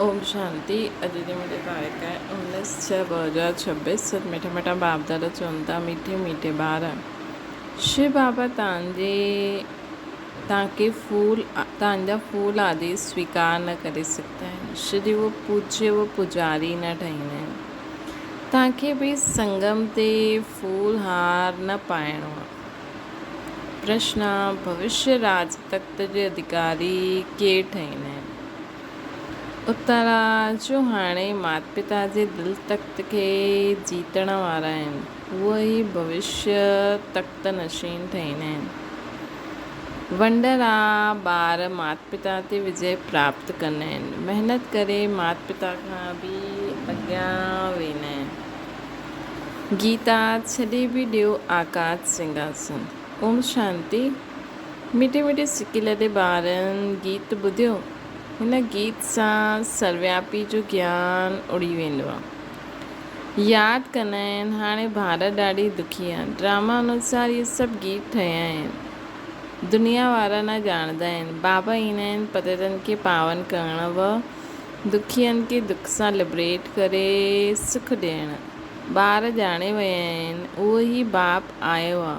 اوم شانتي اڄ جي منهنجي تاريخ آهي 19 ڇهه 2026 ست مٺا مٺا باپ دادا چون ٿا ميٺي ميٺي ٻار شو بابا تان جي تان کي ڦول تان جا ڦول آديش سويڪار نه ڪري سگهندا آهن شو جي هو پوجيه و پوجاري نه ٺهيندا آهن تان کي به سنگم تي ڦول هار نه پائڻو آهي پرشن ڀوشيه راج تخت جي اڌڪاري ڪير ٺهيندا آهن اترا جو هاڻي مات پتا جي دل تخت کي جيتڻ وارا آهن، اهي ئي ڀوشيه تخت نشين ٺهيندا آهن. ونڊرا ٻار مات پتا تي وجي پراپت ڪندا آهن. محنت ڪري مات پتا کان به اڳيان ويندا آهن. گيتا ڇڏي به ڏيو آڪاش سنگهاسن. اوم شانتي. مٺي مٺي سڪي لڏي ٻارن گيت ٻڌيو. هن گيت سان سروياپي جو گيان اڙي ويندو آ. ياد ڪندا آهن هاڻي ڀارت ڏاڍي دکي آ. ڊراما انوسار اهي سڀ گيت ٺهيا آهن. دنيا وارا نه ڄاڻندا آهن. بابا ايندا آهن پتيتن کي پاون ڪرڻ و دکين کي دک سان لبريٽ ڪري سک ڏيڻ. ٻار ڄاڻي ويا آهن اهو ئي باپ آيو آ.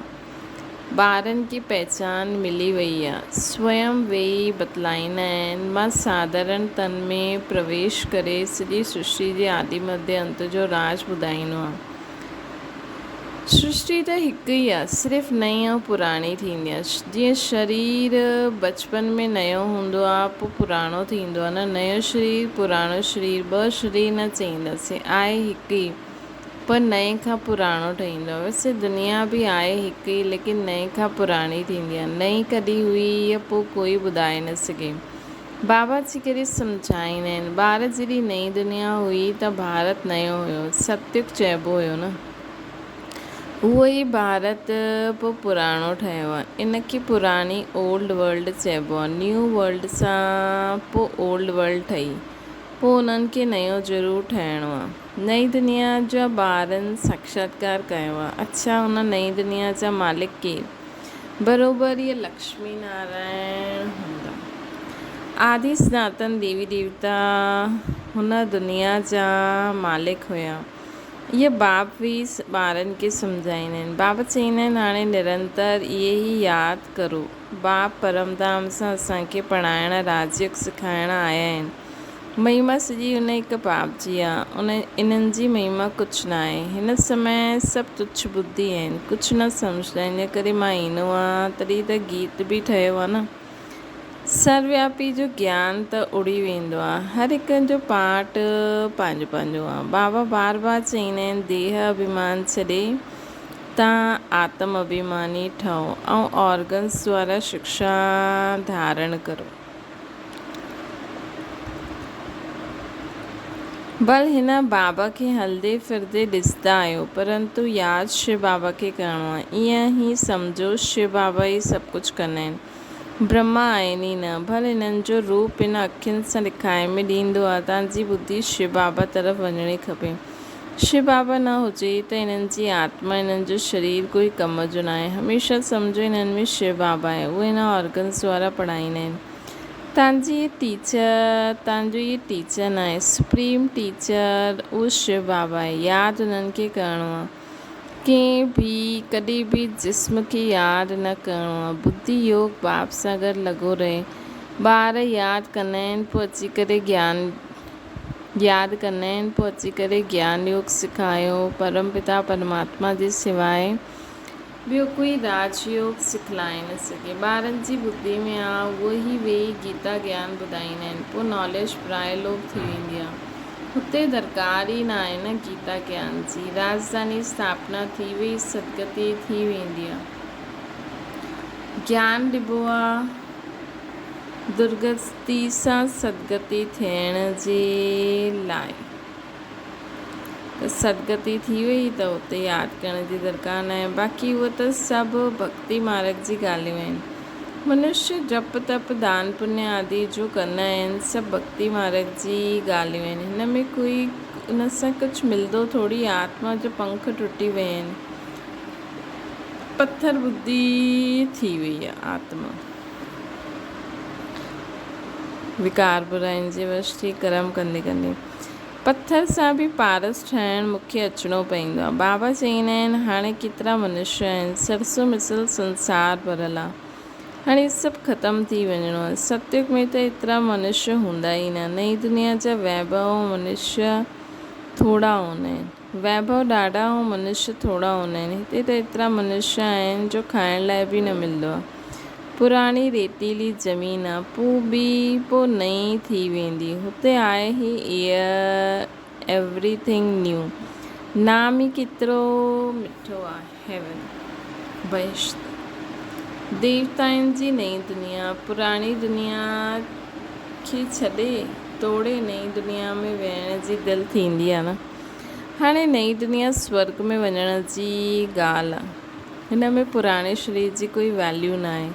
ٻارن کي پهچان ملي وئي آ. سويم ويهي بتلائيندا آهن، مان ساڌارڻ تن ۾ پرويش ڪري سڄي سرشٽي جي آدي مڌيه انت جو راز ٻڌائيندو آ. سرشٽي ته هڪ ئي آ، صرف نئين ۽ پراڻي ٿيندي آ. جيئن شرير بچپن ۾ نيو هوندو آ، پوء پراڻو ٿيندو آ نه، نيو شرير، پراڻو شرير، ٻه شرير نه چئينداسين، آهي هڪ ئي. پر نئين کان پراڻو ٺهيندو آهي. ويسي دنيا به آهي هڪ ئي ليڪن نئين کان پراڻي ٿيندي آهي. نئين ڪڏهن هئي اها پوء ڪوئي ٻڌائي نه سگهي. بابا اچي ڪري سمجهائيندا آهن. ٻار جڏهن نئين دنيا هئي ته ڀارت نيو هيو. ستيگ چئبو هيو نه. اهو ئي ڀارت پوء پراڻو ٺهيو آهي. ان کي پراڻي اولڊ ورلڊ چئبو آهي. نيو ورلڊ سان پوء اولڊ ورلڊ ٺهي. پوء انهن کي نيو ضرور ٺهڻو آهي. نئين دنيا جا ٻارن ساڪشاتڪار ڪيو آ. اڇا ان نئين دنيا جا مالڪ ڪير؟ بروبر اهي لڪشمي نارائڻ هوندا. آدي سناتن ديوي ديوتا هن دنيا جا مالڪ هيا. اهي باپ به ٻارن کي سمجهائيندا آهن. باپ چئيندا آهن هاڻي نرنتر اهي ئي ياد ڪرو. باپ پرم ڌام سان اسان کي پڙهائڻ راجيوگ سکائڻ آيا آهن. مهما سڄي ان هڪ پاپ جي آ، ان انهن جي مهما ڪجهه ناهي. هن سمي سڀ تڇ ٻڌي آهن، ڪجهه نه سمجهندا آهن، ان ڪري مان ايندو آهيان، تڏهن ته گيت به ٺهيو آ نه. سروياپي جو گيان ته اڙي ويندو آ، هر هڪ جو پارٽ پنهنجو پنهنجو آ. بابا بار بار چئيندا آهن ديهه اڀيمان ڇڏي تان آتم اڀيماني ٺهو ۽ آرگنس دوارا شڪشا ڌارڻ ڪرو. ڀل هن بابا کي هلندي ڦرندي ڏسندا آهيو، پرنتو ياد شو بابا کي ڪرڻو آهي. ائين ئي سمجهو شو بابا ئي سڀ ڪجهه ڪندا آهن. برهما آهن ئي نه. ڀل هنن جو روپ هن اکين سان ڏکائي ۾ ڏيندو آهي. توهان جي ٻڌي شو بابا طرف وڃڻي کپي. شو بابا نه هجي ته هنن جي آتما، هنن جو شرير ڪوئي ڪم جو ناهي. هميشه سمجهو هنن ۾ شو بابا آهي. اهي هن آرگنس دوارا پڙهائيندا آهن. تان جي هي ٽيچر تان جو هي ٽيچر ناهي سپريم ٽيچر اهو شو بابا آهي ياد انهن کي ڪرڻو آهي ڪنهن به ڪڏهن به جسم کي ياد نه ڪرڻو آهي ٻڌي يوگ باپ سان گڏ لڳو رهي ٻار ياد ڪندا آهن پوء اچي ڪري گيان ياد ڪندا آهن پوء اچي ڪري گيان يوگ سکايو پرم پتا پرماتما جي سواء ٻيو ڪوئي راج يوگ سکلائي نه سگهي. ٻارن جي ٻڌي ۾ آ اهو ئي ويهي گيتا گيان ٻڌائيندا آهن. پوء ناليج پرائي لوپ ٿي ويندي آ. هتي درڪار ئي نه آهي نه گيتا گيان جي. راڄڌاني اسٿاپنا ٿي وئي سدگتي ٿي ويندي آ. گيان ڏبو آ درگتي سان سدگتي ٿيڻ جي لاء. ته سدگتي ٿي وئي ته اتي ياد ڪرڻ جي درڪار ناهي. باقي اهي ته سڀ ڀڳتي مارڳ جي ڳالهيون آهن. منشيه جپ تپ دان پڃ آدي جو ڪندا آهن سڀ ڀڳتي مارڳ جي ئي ڳالهيون آهن. هن ۾ ڪوئي ان سان ڪجهه ملندو ٿوري آتما جو پنک ٽٽي ويا آهن. پٿر ٻڌي ٿي وئي آهي آتما. وڪار براين جي وش ٿي ڪرم ڪندي ڪندي پٿر سان به پارس ٺاهڻ مون کي اچڻو پئيندو آ. بابا چئيندا آهن، هاڻي ڪيترا منشيه آهن، سرسو مثل سنسار ڀريل آ. هاڻي سڀ ختم ٿي وڃڻو آ. ستيگ ۾ ته ايترا منشيه هوندا ئي نه. نئين دنيا جا ويڀو ۽ منشيه ٿورا هوندا آهن. ويڀو ڏاڍا ۽ منشيه ٿورا هوندا آهن. هتي ته ايترا منشيه آهن جو کائڻ لاء به نه ملندو آ. پراڻي ريتيلي زمين آ، پوء به پوء نئين ٿي ويندي. هتي آهي هي ايئر ايوري ٿنگ نيو. نام ئي ڪيترو مٺو آ. هيون، بهشت. ديوتائن جي نئين دنيا، پراڻي دنيا کي ڇڏي توڙي نئين دنيا ۾ ويهڻ جي دل ٿيندي آ نه. هاڻي نئين دنيا سورڳ ۾ وڃڻ جي ڳالهه آ. هن ۾ پراڻي شرير جي ڪوئي ويليو ناهي.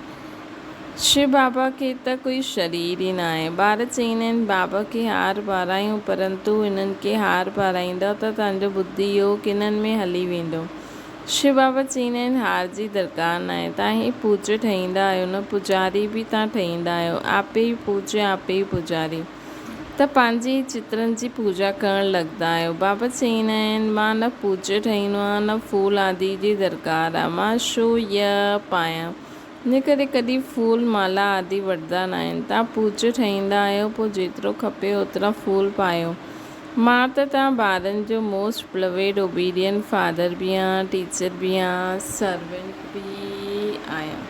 شو بابا کي ته ڪوئي شرير ئي ناهي. ٻار چئيندا آهن بابا کي هار پارايون پرنتو هنن کي هار پارائيندؤ ته توهان جو ٻڌي يوگ انهن ۾ هلي ويندو. شو بابا چئيندا آهن هار جي درڪار ناهي. توهان هي پوڄ ٺهيندا آهيو نه پوڄاري به توهان ٺهيندا آهيو. آپي ئي پوڄ آپي ئي پوڄاري. ته پنهنجي ئي چترن جي پوڄا ڪرڻ لڳندا آهيو. بابا چئيندا آهن، مان نه پوڄ ٺهيندو آهيان نه ڦول آدي جي درڪار آهي. مان شو يه پايان. ان ڪري ڪڏهن ڦول مالا آدي وٺندا ناهن. توهان پوڄ ٺهيندا آهيو پوء جيترو کپي اوترا ڦول پايو. مان ته توهان ٻارن جو موسٽ بلويڊ اوبيڊينٽ فادر به آهيان، ٽيچر به آهيان، سرونٽ به آهيان.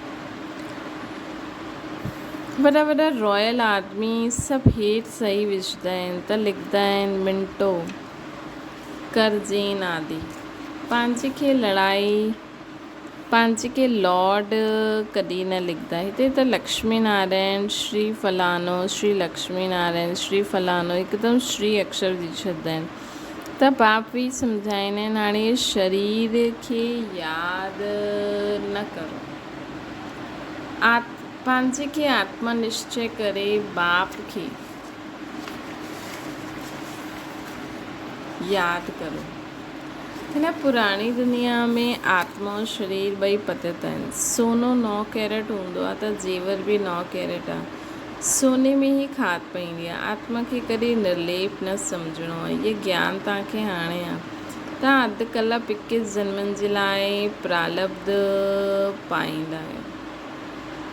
وڏا وڏا رائل آدمي سڀ هيٺ صحيح وجهندا آهن ته لکندا آهن منٽو، ڪرزين آدي. پنهنجي کي لڙائي، پنهنجي کي لارڊ ڪڏهن نه لکندا. هتي ته لڪشمي نارائڻ شري فلانو، شري لڪشمي نارائڻ شري فلانو هڪدم شري اڪشر وجهي ڇڏندا آهن ته باپ به سمجهائيندا آهن هاڻي شرير کي ياد نه ڪرو. پنهنجي کي آتما نشچي ڪري باپ کي ياد ڪرو. هن پراڻي دنيا ۾ آتما ۽ شرير ٻئي پتت آهن. سونو نو ڪيرٽ هوندو آهي ته زيور به نو ڪيرٽ آهي. سوني ۾ ئي کاڌ پئيندي آهي. آتما کي ڪڏهن نرليپ نه سمجهڻو آهي. هيء گيان توهان کي هاڻي آهي. توهان اڌ ڪلپ اڪيس جنمن جي لاء پرالبڌ پائيندا آهيو.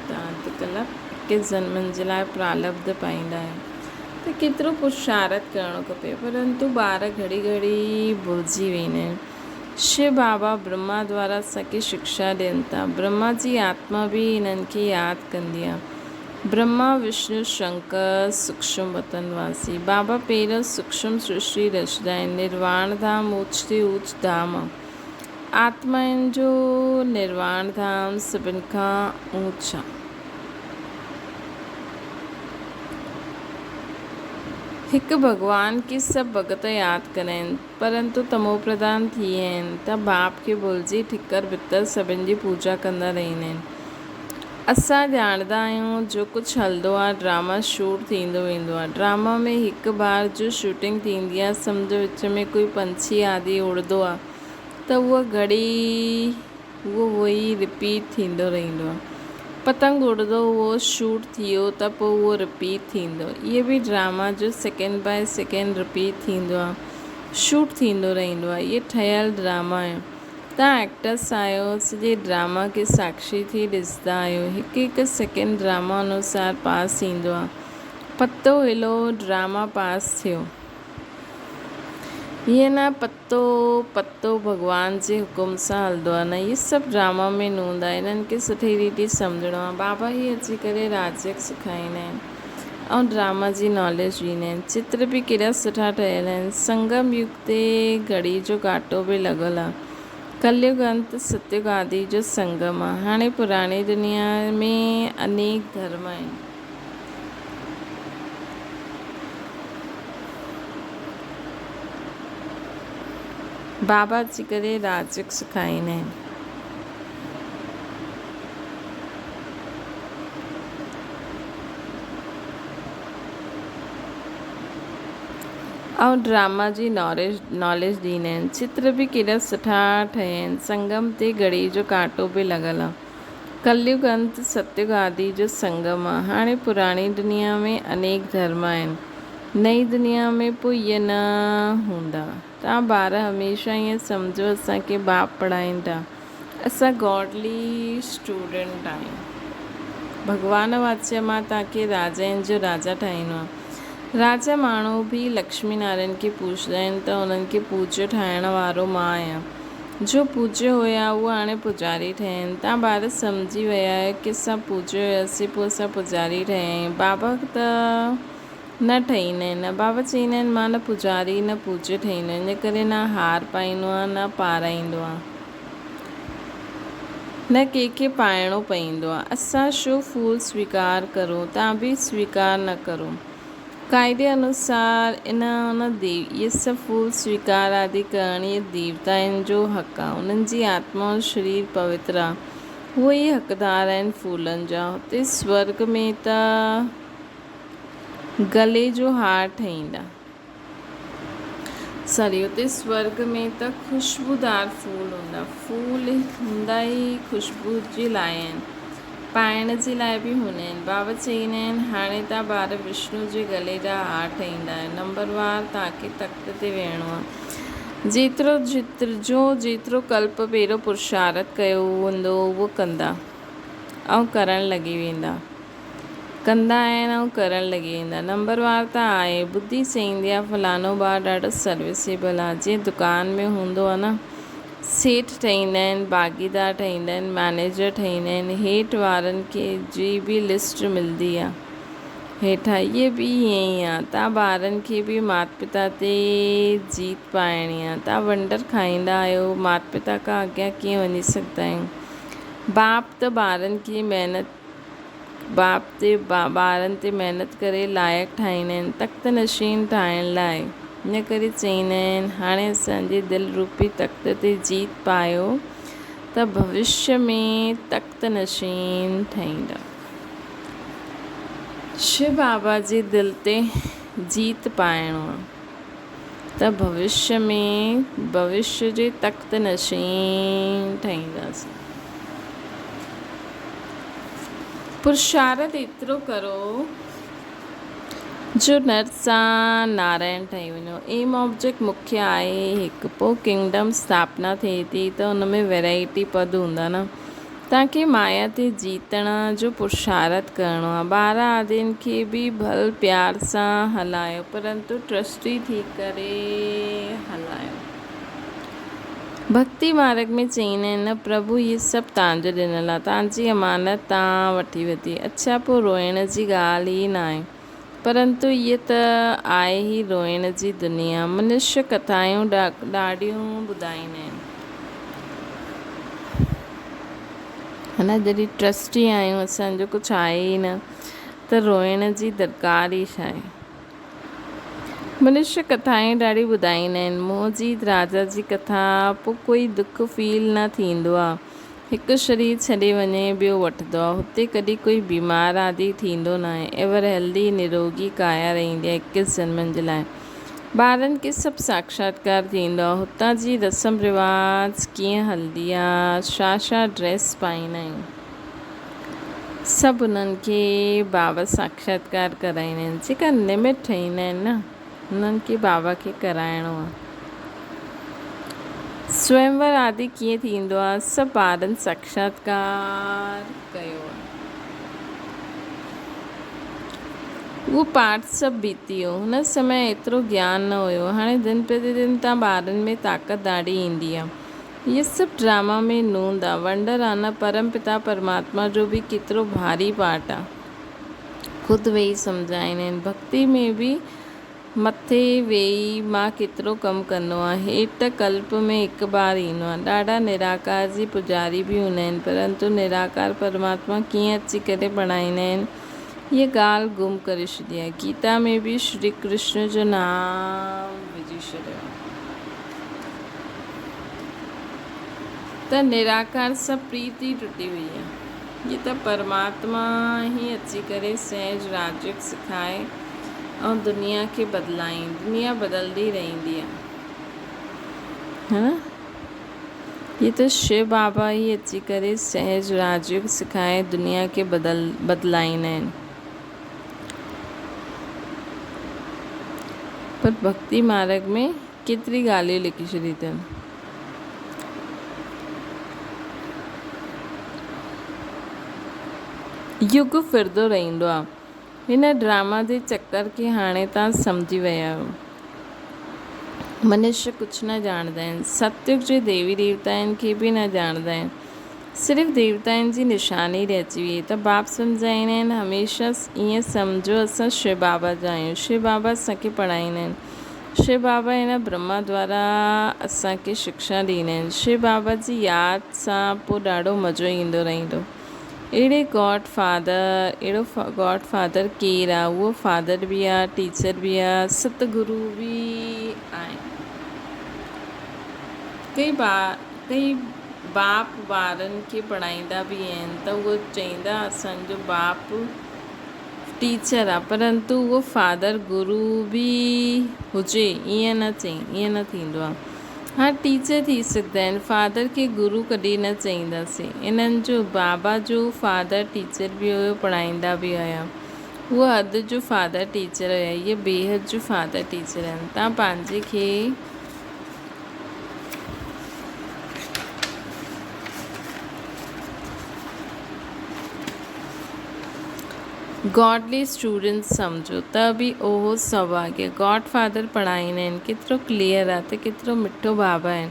توهان اڌ ڪلپ اڪيس جنمن جي لاء پرالبڌ پائيندا آهيو ته ڪيترو پرشارٿ ڪرڻو کپي پرنتو ٻار گهڙي گهڙي ڀلجي ويندا آهن. شو بابا برهما دوارا اسان کي شڪشا ڏين ٿا. برهما جي آتما به انهن کي ياد ڪندي آهي. برهما وشنو شنڪر سوڪشم وطن واسي. بابا پهريون سوڪشم سرشٽي رچندا آهن. نرواڻ ڌام اوچ تي اوچ ڌام آهي. آتمائن جو نرواڻ ڌام سڀن کان اوچ آهي. هڪ ڀڳوان کي سڀ ڀڳت ياد ڪندا آهن، پرنتو تموپرڌان ٿي ويا آهن ته باپ کي ڀلجي ٺڪر ڀتر سڀن جي پوڄا ڪندا رهندا آهن. اسان ڄاڻندا آهيون جو ڪجهه هلندو آ ڊراما شوٽ ٿيندو ويندو آ. ڊراما ۾ هڪ بار جو شوٽنگ ٿيندي آ سمجهو وچ ۾ ڪوئي پنڇي آدي اڙندو آ ته اها گهڙي اهو اهو ئي رپيٽ ٿيندو رهندو آ. پتنگ اڙندو اهو شوٽ ٿيو ته پوء اهو رپيٽ ٿيندو. اهي به ڊراما جو سيڪنڊ باء سيڪنڊ رپيٽ ٿيندو آ شوٽ ٿيندو رهندو آ. اهي ٺهيل ڊراما آهن. توهان ايڪٽرس آهيو، سڄي ڊراما کي ساکشي ٿي ڏسندا آهيو. هڪ هڪ سيڪنڊ ڊراما انوسار پاس ٿيندو آهي. پتو هلو ڊراما پاس ٿيو. ائين نه پتو پتو ڀڳوان جي حڪم سان هلندو آهي نه اهي سڀ ڊراما مين هوندا آهن انهن کي سٺي ريتي سمجهڻو آهي. بابا هي اچي ڪري راجيڪ سکائيندا آهن. ۽ ڊراما جي ناليج ڏيندا آهن. چتر به ڪيڏا سٺا ٺهيل آهن. سنگم يگ تي گهڙي جو ڪاٽو به لڳل آ. ڪليگ انت ستيگ آدي جو سنگم آ. هاڻي پراڻي دنيا ۾ انيڪ ڌرم آهن. بابا اچي ڪري راجيگ سکائيندا آهن. ۽ ڊراما جي ناليج ڏيندا آهن. چتر به ڪيڏا سٺا ٺهيا آهن. سنگم تي گهڙي جو ڪانٽو به لڳل آهي. ڪليگ انت ستيگ آدي جو سنگم آ. هاڻي پراڻي دنيا ۾ انيڪ ڌرم آهن. نئين دنيا ۾ پوء اهي نه هوندا. توهان ٻار هميشه ائين سمجهو اسان کي باپ پڙهائين ٿا. اسان گاڊلي اسٽوڊنٽ آهيون. ڀڳوان واچيه مان توهان کي راجائن جو راجا ٺاهيندو آهيان. راجا ماڻهو به لڪشمي نارائڻ کي پوڄندا آهن ته انهن کي پوڄيو ٺاهڻ وارو مان آهيان. جو پوڄيو هيا اهو هاڻي پوڄاري ٺهيا آهن. توهان ٻار سمجهي ويا آهيو ڪي اسان پوڄيو هياسين پوء اسان پوڄاري ٺهيا آهيون. بابا ته نه ٺهيندا آهن. بابا چئيندا آهن مان نه پوڄاري نه پوڄيو ٺهيندو آهيان ان ڪري نه هار پائيندو آهيان نه پارائيندو آهيان. نه ڪنهن کي پائڻو پئيندو آهي. اسان ڇو ڦول سويڪار ڪرون توهان به سويڪار نه ڪرو. قاعدي انوسار ان ان ديو اهي سڀ ڦول سويڪار آدي ڪرڻ اهي ديوتائن جو حق آ. انهن جي آتما ۽ شرير پوتر آ. هو ئي حقدار آهن ڦولن جا. هتي سورڳ ۾ ته گلي جو هار ٺهيندا. ساري اتي سورڳ ۾ ته خوشبودار ڦول هوندا. ڦول هوندا ئي خوشبو جي لاء آهن. پائڻ جي لاء به هوندا آهن. بابا چئيندا آهن، هاڻي توهان ٻار وشنو جي گلي جا هار ٺاهيندا آهيو. نمبروار توهان کي تخت تي ويهڻو آهي. جيترو جو جيترو ڪلپ پهريون پرشارٿ ڪيو هوندو اهو ڪندا ۽ ڪرڻ لڳي ويندا. ڪندا آهن ۽ ڪرڻ لڳي ويندا. نمبر وار ته آهي. ٻڌي چئيندي آ فلاڻو ٻار ڏاڍو سروسيبل آ. جيئن دڪان ۾ هوندو آ نه. سيٺ ٺهيندا آهن، باغيدار ٺهيندا آهن، مئنيجر ٺهيندا آهن. هيٺ وارن کي جي به لسٽ ملدي آ. هيٺان اهي به ائين ئي آ. تان ٻارن کي به مات پتا تي جيت پائڻي آ. تان ونڊر کائيندا آهيو. مات پتا کان اڳيان ڪيئن وڃي سگهندا آهيون. باپ ته ٻارن کي محنت باپ تي ٻارن تي محنت ڪري لائق ٺاهيندا آهن، تخت نشين ٺاهڻ لاء. ان ڪري چئيندا آهن، هاڻي اسان جي دل روپي تخت تي جيت پايو ته ڀوشيه ۾ تخت نشين ٺهيندا. شو بابا جي دل تي جيت پائڻو آهي ته ڀوشيه ۾ ڀوشيه جي تخت نشين ٺهينداسين. پرشارٿ ايترو ڪرو جو نر سان نارائڻ ٺهي وڃو. ايم آبجيڪٽ مکيه آهي هڪ پوء ڪنگڊم اسٿاپنا ٿئي ٿي ته ان ۾ ويرائٽي پد هوندا نه. توهان کي مايا تي جيتڻ جو پرشارٿ ڪرڻو آهي. ٻار آدين کي به ڀل پيار سان هلايو پرنتو ٽرسٽي ٿي ڪري هلايو. ڀڳتي مارڳ ۾ چئيندا آهن نه پرڀو هي سڀ توهان جو ڏنل آهي، توهان جي امانت توهان وٺي ورتي. اڇا پوء روئڻ جي ڳالهه ئي ناهي. پرنتو هيء ته آهي ئي روئڻ جي دنيا. منشيه ڪٿائون ڏاڍيون ٻڌائيندا آهن. نه جڏهن ٽرسٽي آهيون اسان جو ڪجهه آهي ئي نه ته روئڻ جي درڪار ئي ڇا آهي. منشيه ڪٿائون ڏاڍي ٻڌائيندا آهن. موهجيت راجا جي ڪٿا پوء ڪوئي دک فيل نه ٿيندو آ. هڪ شرير ڇڏي وڃي ٻيو وٺندو آ. هتي ڪڏهن ڪوئي بيمار آدي ٿيندو ناهي. ايور هيلدي نروڳي ڪايا رهندي آ اڪيس جنمن جي لاء. ٻارن کي سڀ ساکشاتڪار ٿيندو آ. هتان جي رسم رواج ڪيئن هلندي آ. ڇا ڇا ڊريس پائيندا آهيون. سڀ انهن کي بابا ساکشاتڪار ڪرائيندا آهن. جيڪا نمت ٺهيندا آهن نه انهن کي بابا کي ڪرائڻو آهي. سويمور آدي ڪيئن ٿيندو آهي سڀ ٻارن ساکشاتڪار ڪيو آهي. اهو پارٽ سڀ بيتي ويو. هن سمي ايترو گيان نه هيو. هاڻي دن پرتي دن تان ٻارن ۾ طاقت ڏاڍي ايندي آهي. هي سڀ ڊراما ۾ نوند آ. ونڊر آ نه پرم پتا پرماتما جو به ڪيترو ڀاري پارٽ آ. خود ويهي سمجهائيندا آهن. ڀڳتي ۾ به مٿي ويهي مان ڪيترو ڪم ڪندو آهيان. هيٺ ته ڪلپ ۾ هڪ بار ايندو آهيان. ڏاڍا نراڪار جي پوڄاري به هوندا آهن. پرنتو نراڪار پرماتما ڪيئن اچي ڪري بڻائيندا آهن. هيء ڳالهه گم ڪري ڇڏي آهي. گيتا ۾ به شري ڪرشن جو نام وجهي ڇڏيو آهي ته نراڪار سان پريت ئي ٽٽي وئي آهي. هيء ته پرماتما ئي اچي ڪري سهج راجيوگ سکائي ۽ دنيا کي بدلائين. دنيا بدلندي رهندي آهي. هي ته شو بابا ئي اچي ڪري سهج راجيوگ سکائي دنيا کي بدلائيندا آهن. پر ڀڳتي مارگ ۾ ڪيتري ڳالهيون لکي ڇڏي اٿن. يگ ڦرندو رهندو آهي. هن ڊراما جي چڪر کي هاڻي توهان سمجهي ويا آهيو. منشيه ڪجهه نه ڄاڻندا آهن. ستيگ جي ديوي ديوتائن کي به نه ڄاڻندا آهن. صرف ديوتائن جي نشاني رهجي ويئي ته باپ سمجهائيندا آهن هميشه ائين سمجهو اسان شو بابا جا آهيون. شو بابا اسان کي پڙهائيندا آهن. شو بابا هن برهما دوارا اسان کي شڪشا ڏيندا آهن. شو بابا جي ياد سان پوء ڏاڍو مزو ايندو رهندو. اهڙي گاڊ فادر اهڙو گاڊ فادر ڪير آ اهو فادر به آ ٽيچر به آ ست گرو به آهن ڪئي با ڪئي باپ ٻارن کي پڙهائيندا به آهن ته اهو چئيندا اسان جو باپ ٽيچر آ پرنتو اهو فادر گرو به هجي ائين نه چئي ائين نه ٿيندو آ ها ٽيچر ٿي سگهندا آهن فادر کي گرو ڪڏهن نه چئينداسين انهن جو بابا جو فادر ٽيچر به هيو پڙهائيندا به هيا هو حد جو فادر ٽيچر هيا هي بيحد جو فادر ٽيچر آهن تان پنهنجي کي گاڊلي اسٽوڊنٽ سمجهو ته به اهو سوڀاگيه گاڊ فادر پڙهائيندا آهن ڪيترو ڪليئر آهي ته ڪيترو مٺو بابا آهن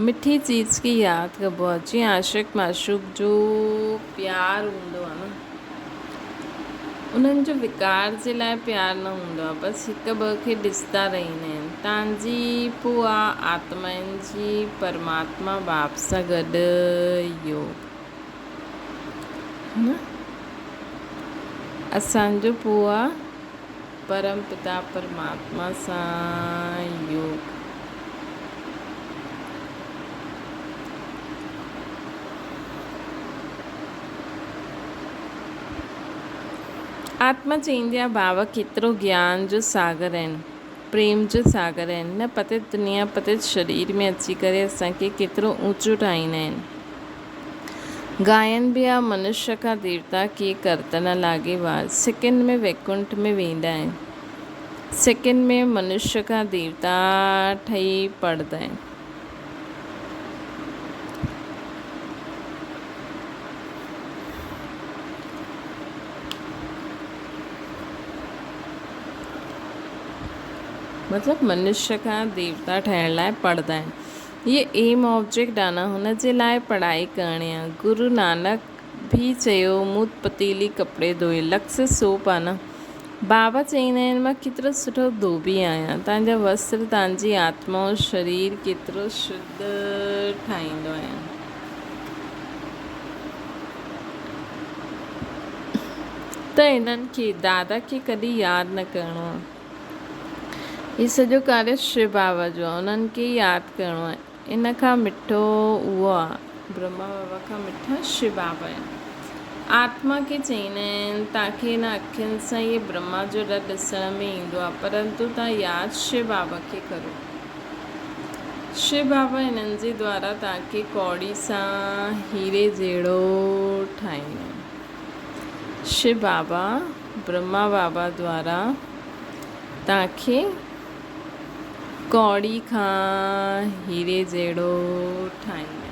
مٺي چيز کي ياد ڪبو آهي جيئن عاشق معشوق جو پيار هوندو آهي نه انهن جو وڪار جي لاء پيار نه هوندو آهي بس هڪ ٻئي کي ڏسندا رهندا آهن تان جي پوء آتمائن جي پرماتما باپ سان گڏ يوگ اسان جو پوء پرم پتا پرماتما سان يوگ. آتما چئيندي آ بابا ڪيترو گيان جو ساگر آهن، پريم جو ساگر آهن، هن پتيت دنيا پتيت شرير ۾ اچي ڪري اسان کي ڪيترو اوچو ٺاهيندا آهن. گائن به آ منشيء کان ديوتا ڪي ڪرت نه لاڳي وار سيڪنڊ ۾ ويڪنٺ ۾ ويندا آهن. سيڪنڊ ۾ منشيء کان ديوتا ٺهي پڙهندا آهن. مطلب منشيء کان ديوتا ٺهڻ لاء پڙهندا آهن. هيء ايم آبجيڪٽ آ نه هن جي لاء پڙهائي ڪرڻي آ. گرو نانڪ ڀي چيو مون پتيلي ڪپڙي ڌوئي لڪس سوپ آ نه. بابا چئيندا آهن مان ڪيترو سٺو ڌوٻي آهيان. تان جا وستر تان جي آتما ۽ شرير ڪيترو شڌ ٺاهيندو آهيان. ته انهن کي دادا کي ڪڏهن ياد نه ڪرڻو آ. هي سڄو ڪاريه شو بابا جو آهي، انهن کي ئي ياد ڪرڻو آهي. ان کان مٺو اهو آهي. برهما بابا کان مٺا شو بابا آهن. آتما کي چئيندا آهن، توهان کي هن اکين سان هيء برهما جو رٿ ڏسڻ ۾ ايندو آهي، پرنتو توهان ياد شو بابا کي ڪرو. شو بابا هنن جي دوارا توهان کي ڪوڙي سان هيري جهڙو ٺاهيندا آهن. شو بابا برهما بابا دوارا توهان کي ڪوڙي کان هيري جهڙو ٺاهيندا.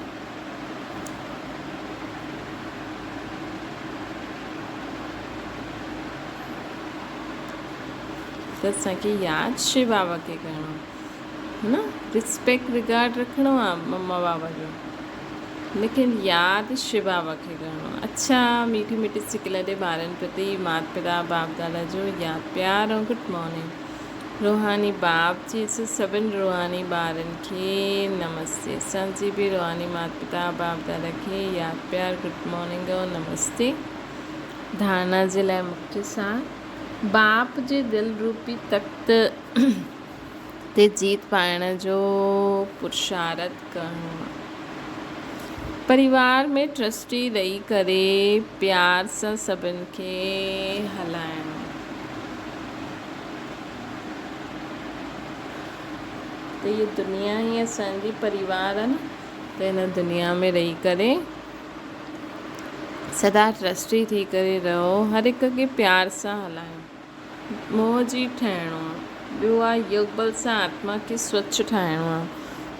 ته اسان کي ياد شو بابا کي ڪرڻو آهي نه رسپيڪٽ رگارڊ رکڻو آهي مما بابا جو ليڪن ياد شو بابا کي ڪرڻو آهي. اڇا ميٺي ميٺي سڪيلڌي ٻارن پرتي مات پتا باپ دادا جو ياد پيار ۽ گڊ مارننگ روحاني باپ جي سڀن روحاني ٻارن کي نمستي اسان جي به روحاني مات پتا باپ دادا کي ياد پيار گڊ مارننگ ۽ نمستي ڌارڻا جي لاء مکيه سار باپ جي دل روپي تخت تي جيت پائڻ جو پرشارٿ ڪرڻو آهي. پريوار ۾ ٽرسٽي رهي ڪري پيار سان سڀن کي هلائڻو. ته هيء دنيا ئي اسان جي پريوار آهي نه. ته هن دنيا ۾ رهي ڪري سدا ٽرسٽي ٿي ڪري رهو هر هڪ کي پيار سان هلايو موهه جي ٺهڻو آ. ٻيو آ يوگ بل سان آتما کي سوڇ ٺاهڻو آ.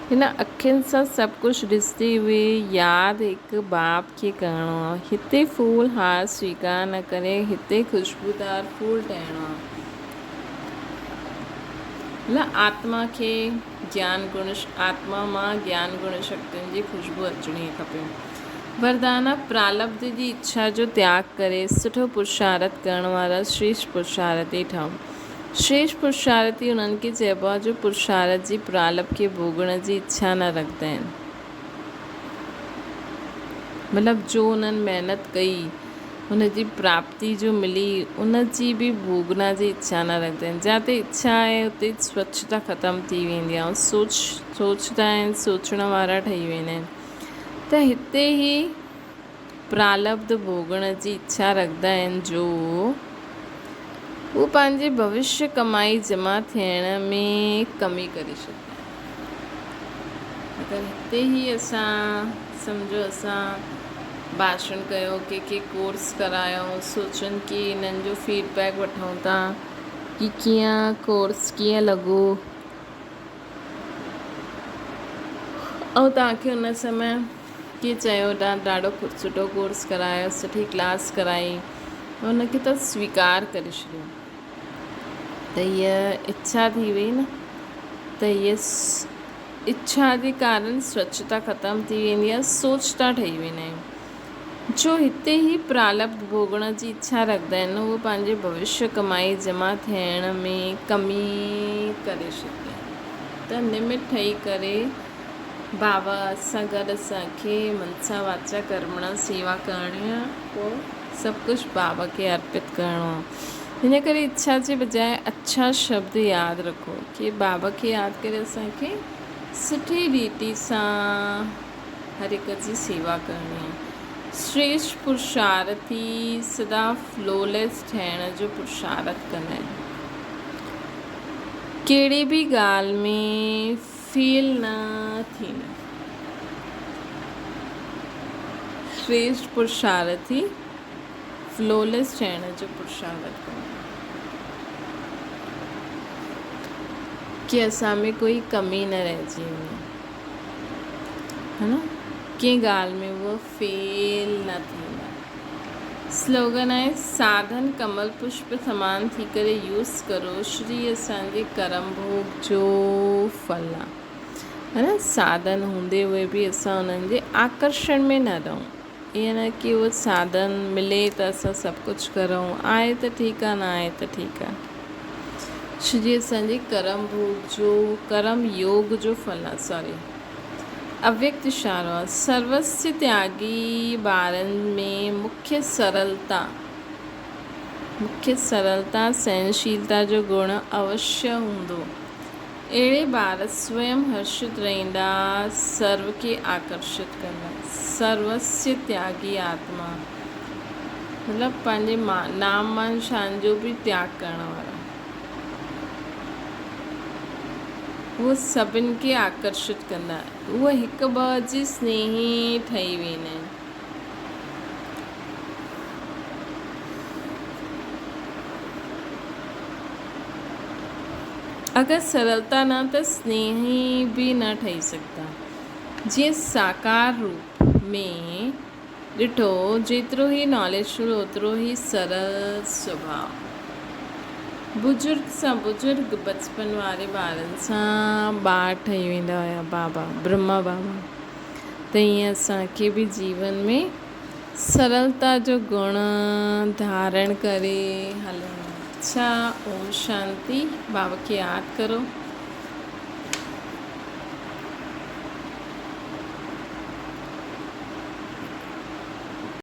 هن اکين سان سڀ ڪجهه ڏسندي هئي ياد هڪ باپ کي ڪرڻو آ. هتي ڦول هار سويڪار نه ڪري هتي خوشبودار ڦول ٺهڻو آ. مطلب آتما کي گيان گڻ آتما مان گيان گڻ شڪتين جي خوشبو اچڻي کپي. وردانا پرالبڌ جي اڇا جو تياڳ ڪري سٺو پرشارٿ ڪرڻ وارا شريشٺ پرشارٿي ٺهو. شريشٺ پرشارٿي انهن کي چئبو آهي جو پرشارٿ جي پرالب کي ڀوڳڻ جي اڇا نه رکندا آهن. مطلب جو انهن محنت ڪئي ان جي پراپتي جو ملي ان جي به ڀوڳنا جي اڇا نه رکندا آهن. جاتي اڇا آهي اتي سوڇتا ختم ٿي ويندي آهي ۽ سوچ سوچدا آهن سوچڻ وارا ٺهي ويندا آهن. ته هتي هي پرالبڌ ڀوڳڻ جي اڇا رکندا آهن جو هو پنهنجي ڀوشيه ڪمائي جمع ٿيڻ ۾ ڪمي ڪري ڇڏيندا آهن. اگر هتي هي اسان سمجهو اسان ڀاشڻ ڪيو ڪنهن کي ڪورس ڪرايو سوچن ڪي انهن جو فيڊ بيڪ وٺون ٿا ڪي ڪيئن ڪورس ڪيئن لڳو. ۽ توهان کي ان سمي ڪيئن چيو ته ڏاڍو سٺو ڪورس ڪرايو سٺي ڪلاس ڪرائي ان کي ته سويڪار ڪري ڇڏيو ته هيء اڇا ٿي وئي نه ته هيء اڇا جي ڪارڻ سوڇتا ختم ٿي ويندي آهي سوچتا ٺهي ويندا آهيون جو هتي ئي پرالبڌ ڀوڳڻ جي اڇا رکندا آهن، اهي پنهنجي ڀوشيه ڪمائي جمع ٿيڻ ۾ ڪمي ڪري ڇڏيندا آهن ته نمت ٺهي ڪري بابا سان گڏ اسان کي منسا واچا ڪرمڻا سيوا ڪرڻي آهي پوء سڀ ڪجهه بابا کي ارپت ڪرڻو آهي. ان ڪري اڇا جي بجاء اڇا شبد ياد رکو ڪي بابا کي ياد ڪري اسان کي سٺي ريتي سان هر هڪ جي سيوا ڪرڻي آهي. شريشٺ پرشارٿي سدا فلوليس ٺهڻ جو پرشارٿ ڪندا آهن. ڪهڙي به ڳالهه ۾ فيل نه ٿيندا. شريشٺ پرشارٿي فلوليس ٺهڻ جو پرشارٿ ڪندا آهن. ڪي اسان ۾ ڪوئي ڪمي نه رهجي وڃي. ها نه ڪنهن ڳالهه ۾ اهو فيل نه ٿيندا. سلوگن آهي ساڌن ڪمل پشپ سمان ٿي ڪري يوز ڪرو شري اسان جي ڪرم ڀوڳ جو ڦل آ ها نه ساڌن هوندي هوئي به اسان انهن جي آڪرشڻ ۾ نه رهون ائين نه ڪي اهو ساڌن ملي ته اسان سڀ ڪجهه ڪرون آهي ته ٺيڪ آ نه آهي ته ٺيڪ آ. شري اسان جي ڪرم ڀوڳ جو ڪرم يوگ جو ڦل آ سوري اويڪت اشارو آ سروسيه تياڳي ٻارن ۾ مکيه سرلتا مکيه سرلتا سهنشيلتا جو گڻ اوشيه هوندو اهڙي ٻار سويم هرشت رهندا سرو کي آڪرشت ڪندا سروسيه تياڳي آتما مطلب پنهنجي نام مان شان جو به تياڳ ڪرڻ وارا. اهي سڀن کي آڪرشت ڪندا. اهي هڪ ٻئي جي سنيهي ٺهي ويندا آهن. اگر سرلتا نه ته سنيهي به نه ٺهي سگهندا. جيئن ساڪار روپ ۾. ڏٺو، جيترو هي ناليجفل اوترو ئي سرل سڀاء. بزرگ سان بزرگ بچپن واري ٻارن سان ٻار ٺهي ويندا هيا بابا، برهما بابا، ته ائين اسان کي به جيون ۾ سرلتا جو گڻ ڌارڻ ڪري هلڻو. اڇا اوم شانتي بابا کي ياد ڪرو.